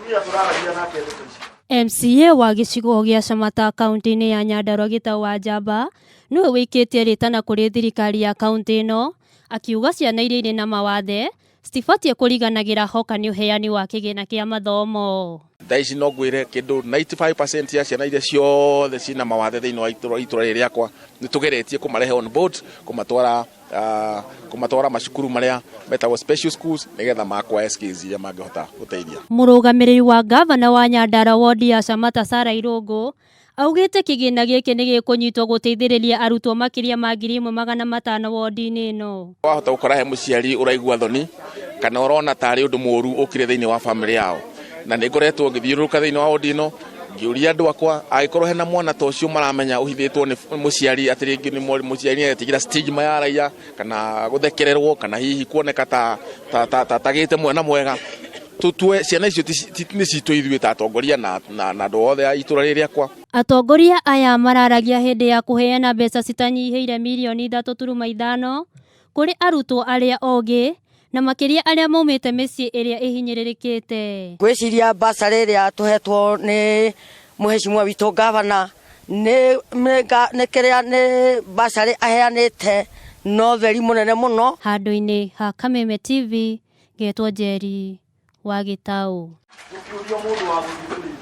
Mũtumia tũraragia nake ndeto ici. MCA wa gĩcigo gĩa Shamata kaunti-inĩ ya Nyandarua Gĩtau wa Njamba nĩwe wĩikĩtie rĩtana kũrĩ thirikari ya kaunti ĩno akiuga ciana iria irĩ na mawathe citibatiĩ kũriganagĩra hoka nĩ ũheani wa kĩgĩna kĩa mathomo. Thaa ici no ngwĩre kĩndũ 95% ya ciana iria ciothe ciĩna mawathe thĩinĩ wa itũra rĩrĩ rĩakwa nĩ tũgeretie kũmarehe on board kũmatwara kũmatwara macukuru marĩa metagwo special schools nĩgetha ma acquire skills iria mangĩhota gũteithia. Mũrũgamĩrĩri wa ngavana wa Nyandarua wondi ya Shamata Sarah Irũngũ augĩte kĩgĩna gĩkĩ nĩ gĩkũnyitwo gũteithĩrĩria arutwo makĩria ma 1500 wondi-inĩ ĩno. Wahota gũkora he mũciari ũraigua thoni kana ũrona tarĩ ũndũ mũru ũkire thĩinĩ wa famĩlĩ yao, na nĩ ngoretwo ngĩthiũrũrũka thĩinĩ wa wondi ĩno ngĩũria andũ akwa angĩkorwo hena mwana ta ũcio maramenya ũhithĩtwo nĩ mũciari atĩ rĩngĩ nĩ mũciari nĩ aretigĩra stigma ya raia kana gũthekererwo kana hihi kuoneka ta tagĩte mwana mwega, tũtue ciana icio nĩ citũ ithuĩ ta atongoria na andũ othe a itũra rĩrĩ rĩakwa. Atongoria aya mararagia hĩndĩ ya kũheana mbeca citanyihĩire mirioni 3.5 kũrĩ arutwo arĩa ogĩ na makĩria arĩa maumĩte mĩciĩ ĩrĩa ĩhinyĩrĩrĩkĩte. Ngwĩciria basarĩ ĩrĩa tũhetwo nĩ mũhecimwa witũ gavana nĩ kĩrĩa nĩ basarĩ aheanĩte no theri mũnene mũno. Handũ-inĩ ha Kameme TV ngetwo Njeri wa Gĩtaũ. Gũkĩũrio mũndũ wa gũthiĩ.